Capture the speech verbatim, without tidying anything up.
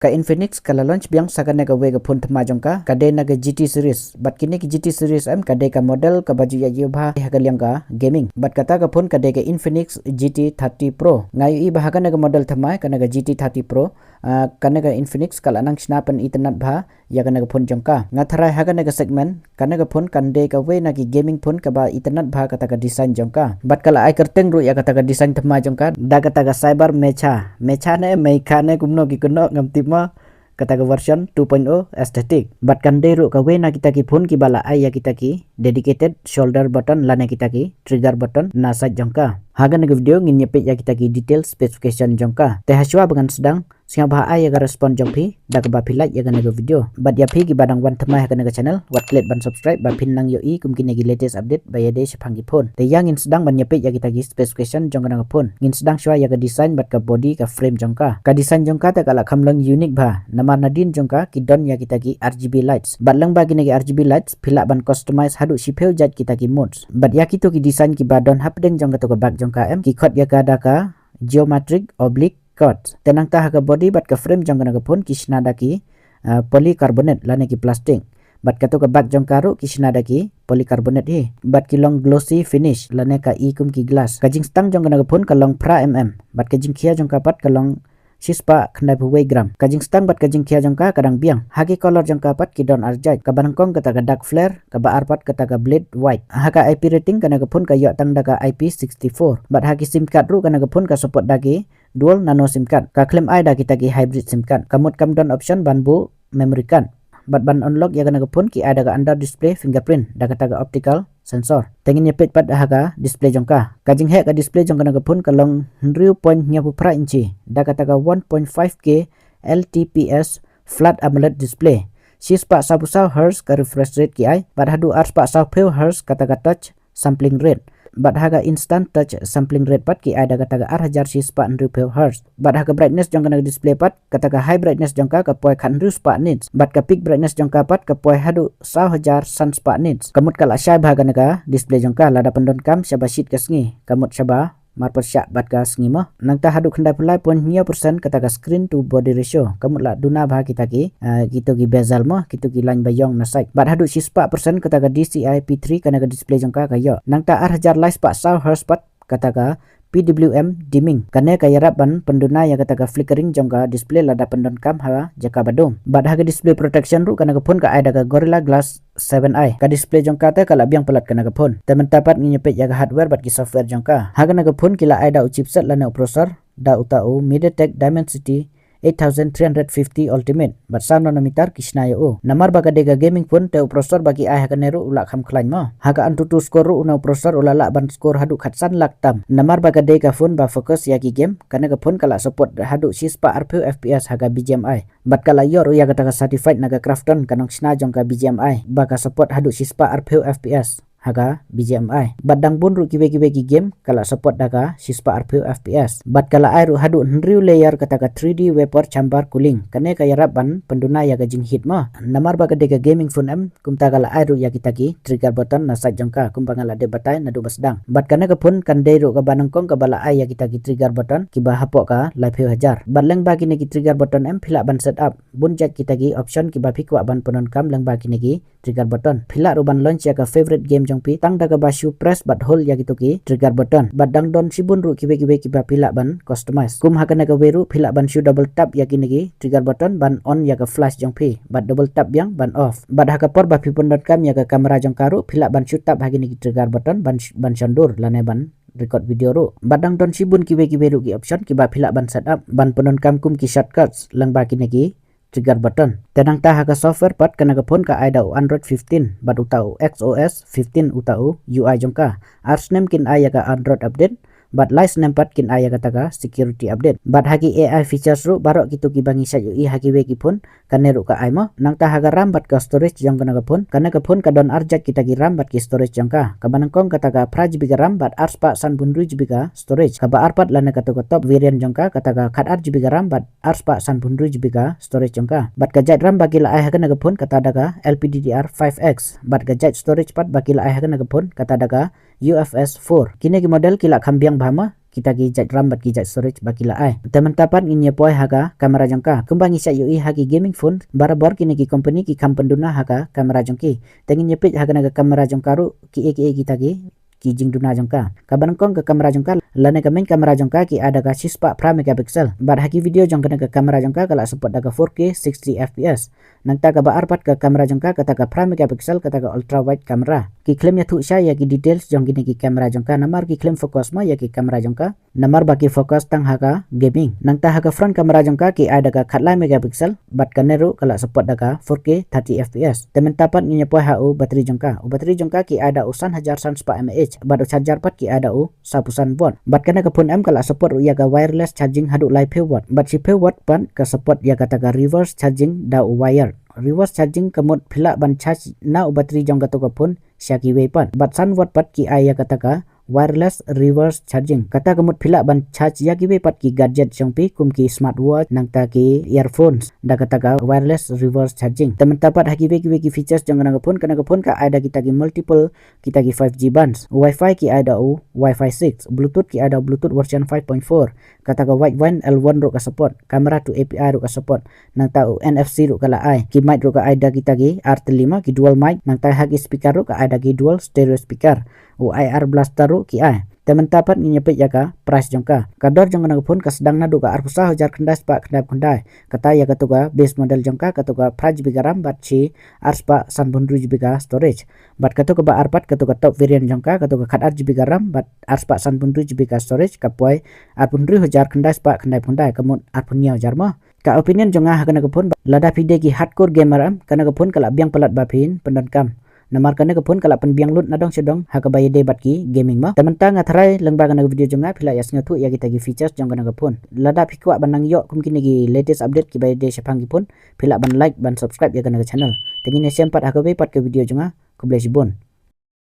Ka Infinix ka la launch biang sa kane kawei ka phone thymmai jong ka, ka dei na ka G T series. Bad kine ki G T series em ka dei ka model kaba ju ïa ïoh bha ha ka liang ka gaming. Bad kata ka phone ka dei ka Infinix G T thirty Pro. Nga ïohi ba ha kane ka model thymmai, kane ka G T thirty Pro, ah, kane ka Infinix ka la nang shna pynitynnad bha ïa kane ka phone jong ka. Nga tharai ha kane ka segment, kane ka phone kan dei kawei na ki gaming phone kaba itynnad bha kata ka design jong ka. Bad ka la ai kyrteng ruh ïa kata ka design thymmai jong ka da kata ka Cyber Mecha. Mecha ne Mecha ne kumno ki kynnoh ngam tip mo, kata ka version two point oh aesthetic. Bad kan dei ruh kawei na kita ki phone kiba la ai ïa kita ki dedicated shoulder button lane kita ki trigger button na side jong ka. Ha kane ka video ngin ïa peit ïa kita ki detail specification jong ka. Te ha shuwa ba ngan sdang, sngewbha ai ïa ka response jong phi da kaba phi like ïa kane ka video. Bad ïa phi kiba dang wan thymmai ha kane ka channel, wat klet ban subscribe ba phin nang ïohi kum kine ki latest update ba ïadei shaphang ki phone. Te ïa ngin sdang ban ïa peit ïa kita ki specification jong kane ka phone. Ngin sdang shuwa ïa ka design bad ka body ka frame jong ka. Ka design jong ka te ka la kham long unique bha. Namar nadien jong ka ki don ïa kita ki R G B lights. Bad lyngba kine ki R G B lights phi lah ban customize haduh shiphew jait kita ki modes. Bad ïa kito ki design kiba don hapdeng jong kato ka back jong ka em ki khot ïa ka da ka geometric oblique chords. Te nangta ha ka body bad ka frame jong kane ka phone ki shna da ki, ah, polycarbonate lane ki plastic. Bad kato ka back jong ka ruh ki shna da ki polycarbonate hi. Bad ki long glossy finish lane ka i kum ki glass. Ka jingstang jong kane ka phone ka long phra mm. Bad ka jingkhia jong ka pat ka long shispah khyndai phew wei gram. Ka jingstang bad ka jingkhia jong ka ka dang biang. Ha ki color jong ka pat ki don ar jait. Kaba nyngkong kata ka dark flare, kaba ar pat kata ka blade white. Ha ka I P rating kane ka phone ka ïoh tang da ka I P sixty-four. Bad ha ki sim card ruh kane ka phone ka support da ki dual nano sim card. Ka khlem ai da kita ki hybrid sim card. Ka mut kam don option ban buh memory card. Bad ban unlock ïa kane ka phone ki ai da ka under display fingerprint da kata ka optical sensor. Te ngin ïa peit pat ha ka display jong ka. Ka jingheh ka display jong kane ka phone ka long hynriew point hynñiewphew phra inchi da kata ka one point five K L T P S flat AMOLED display. Shispah sawphew saw hertz ka refresh rate ki ai bad haduh arspah sawphew hertz kata ka touch sampling rate. Bad ha ka instant touch sampling rate pat ki ai da kata ka ar hajar shispah hynriewphew hertz. Bad ha ka brightness jong kane ka display pat, kata ka high brightness jong ka ka poi khathynriew spah nits. Bad ka peak brightness jong ka pat ka poi haduh saw hajar san spah nits. Ka mut ka la shai bha kane ka display jong ka lada pyndonkam shaba shit ka sngi. Ka mut shaba marpyrshah bad ka sngi mo. Nangta haduh khyndai phew lai point hynñiew percent kata ka screen to body ratio. Ka mut la duna bha kita ki, ah, kito ki bezel mo, kito ki lain ba ïong na side. Bad haduh shispah percent kata ka D C I P three kane ka display jong ka ka ïoh. Nangta ar hajar lai spah saw hertz pat kata ka P W M dimming. Kane ka ïarap ban pynduna ïa kata ka flickering jong ka display lada pyndonkam ha jaka ba dum. Bad ha ka display protection ruh kane ka phone ka ai da ka Gorilla Glass seven i. Ka display jong ka te ka la biang palat kane ka phone. Te mynta pat ngin ïa peit ïa ka hardware bad ki software jong ka. Ha kane ka phone ki la ai da u chipset lane u processor da uta u MediaTek Dimensity eight thousand three hundred fifty Ultimate bad saw nanometer ki shna ïa u. Namar ba ka dei ka gaming phone te u processor ba ki ai ha kane ruh u la kham khlaiñ mo. Ha ka AnTuTu score ruh une u processor u la lah ban score haduh khatsan lak tam. Namar ba ka dei ka phone ba focus ïa ki game, kane ka phone ka la support haduh shispah arphew F P S ha ka B G M I. Bad ka la ïoh ruh ïa kata ka certified na ka Krafton, ka nongshna jong ka B G M I, ba ka support haduh shispah arphew F P S ha ka B G M I. Bad dang bun ruh kiwei kiwei ki game ka la support da ka shispah arphew F P S. Bad ka la ai ruh haduh hynriew layer kata ka three D vapor chamber cooling. Kane ka ïarap ban pynduna ïa ka jingheat mo. Namar ba ka dei ka gaming phone em, kumta ka la ai ruh ïa kita ki trigger button na side jong ka, kumba nga la dep batai naduh ba sdang. Bad kane ka phone kan dei ruh kaba nyngkong kaba la ai ïa kita ki trigger button kiba hapoh ka laiphew hajar. Bad lyngba kine ki trigger button em phi lah ban set up bun jait kita ki option kiba phi kwah ban pyndonkam lyngba kine ki trigger button. Phi lah ruh ban launch ïa ka favorite game jong phi tang da kaba shu press bad hold ïa kito ki trigger button. Bad dang don shibun ruh kiwei kiwei kiba phi lah ban customize. Kum ha kane kawei ruh phi lah ban shu double tap ïa kine ki trigger button ban on ïa ka flash jong phi. Bad double tap biang ban off. Bad ha ka por ba phi pyndonkam ïa ka camera jong ka ruh phi lah ban shu tap ha kine ki trigger button ban sh-, ban shon dur lane ban record video ruh. Bad dang don shibun kiwei kiwei ruh ki option kiba phi lah ban set up ban pyndonkam kum ki shortcuts lyngba kine ki trigger button. Te nangta ha ka software pat kane ka phone ka ai da u Android fifteen bad uta u X O S fifteen uta u U I jong ka. Ar snem kin ai ïa ka Android update bad lai snem pat kin ai ïa kata ka security update. Bad ha ki A I features ruh baroh kito kiba ngi shait ïohi ha kiwei ki phone kane ruh ka ai mo. Nangta ha ka RAM bad ka storage jong kane ka phone, kane ka phone ka don ar jait kita ki RAM bad ki storage jong ka. Kaba nyngkong kata ka phra G B ka RAM bad arspah sanphew hynriew G B ka storage. Kaba ar pat lane kato ka top variant jong ka kata ka khatar G B ka RAM bad arspah sanphew hynriew G B ka storage jong ka. Bad ka jait RAM ba ki la ai ha kane ka phone kata da ka L P D D R five X. Bad ka jait storage pat ba ki la ai ha kane ka phone kata da ka U F S four. Kine ki model ki la kham biang bha mo. kita ki jait RAM bad ki jait storage ba ki la ai. Te mynta pat ngin ïa poi ha ka kamera jong ka. Kumba ngi shait ïohi ha ki gaming phone, barabor kine ki company ki kham pynduna ha ka kamera jong ki. Te ngin ïa peit ha kane ka kamera jong ka ruh, ki ei ki ei kita ki, ki jingduna jong ka. Kaba nyngkong ka kamera jong ka, lane ka main kamera jong ka ki ai da ka shispah phra megapixel. Bad ha ki video jong kane ka kamera jong ka ka la support da ka four K sixty F P S. Nangta kaba ar pat ka kamera jong ka, kata ka phra megapixel, kata ka ultra wide camera. Ki khlem ïathuh sha ïa ki details jong kine ki kamera jong ka, namar ki khlem focus mo ïa ki kamera jong ka. Namar ba ki focus tang ha ka gaming. Nangta ha ka front camera jong ka ki ai da ka khatlai megapixel, bad kane ruh ka la support da ka four K thirty F P S. Te mynta pat ngin ïa poi ha u battery jong ka. U battery jong ka ki ai da u san hajar san spah mAh, bad u charger pat ki ai da u saphew san watt. Bad kane ka phone em ka la support ruh ïa ka wireless charging haduh laiphew watt. Bad shiphew watt pat ka support ïa kata ka reverse charging da u wire. Reverse charging ka mut phi lah ban charge na u battery jong kato ka phone sha kiwei pat. Bad san watt pat ki ai ïa kata ka wireless reverse charging. Kata ka mut phi lah ban charge ïa kiwei pat ki gadget jong phi kum ki smartwatch nangta ki earphones da kata ka wireless reverse charging. Te mynta pat ha kiwei kiwei ki features jong kane ka phone, kane ka phone ka ai da kita ki multiple, kita ki five G bands. Wi-Fi ki ai da u Wi-Fi six, Bluetooth ki ai da u Bluetooth version five point four. Kata ka wideband L one ruh ka support, camera to A P I ruh ka support. Nangta u N F C ruh ka la ai. Ki mic ruh ka ai da kita ki ar tylli ma, ki dual mic. Nangta ha ki speaker ruh ka ai da ki dual stereo speaker. U I R blaster ruh ki ai. Te mynta pat ngin ïa peit ïa ka price jong ka. Ka dor jong kane ka phone ka sdang naduh ka arphew saw hajar khyndai spah khyndaiphew khyndai. Kata ïa kato ka base model jong ka, kato ka phra G B ka RAM bad shi ar spah sanphew hynriew G B ka storage. Bad kato kaba ar pat, kato ka top variant jong ka, kato ka khatar G B ka RAM bad ar spah sanphew hynriew G B ka storage, ka poi arphew hynriew hajar khyndai spah khyndaiphew khyndai, ka mut arphew hynñiew hajar mo. Ka opinion jong nga ha kane ka phone, lada phi dei ki hardcore gamer em, kane ka phone ka la biang palat ba phin pyndonkam. Namar kane ka phone ka la pynbiang lut na dong sha dong ha kaba ïadei bad ki gaming mo. Te mynta nga tharai lyngba kane ka video jong nga phi la ïa sngewthuh ïa kita ki features jong kane ka phone. Lada phi kwah ban nang ïoh kum kine ki latest update kiba ïadei shaphang ki phone, phi lah ban like, ban subscribe ïa kane ka channel. Te ngin ïa shem pat ha kawei pat ka video jong nga. Khublei shibun.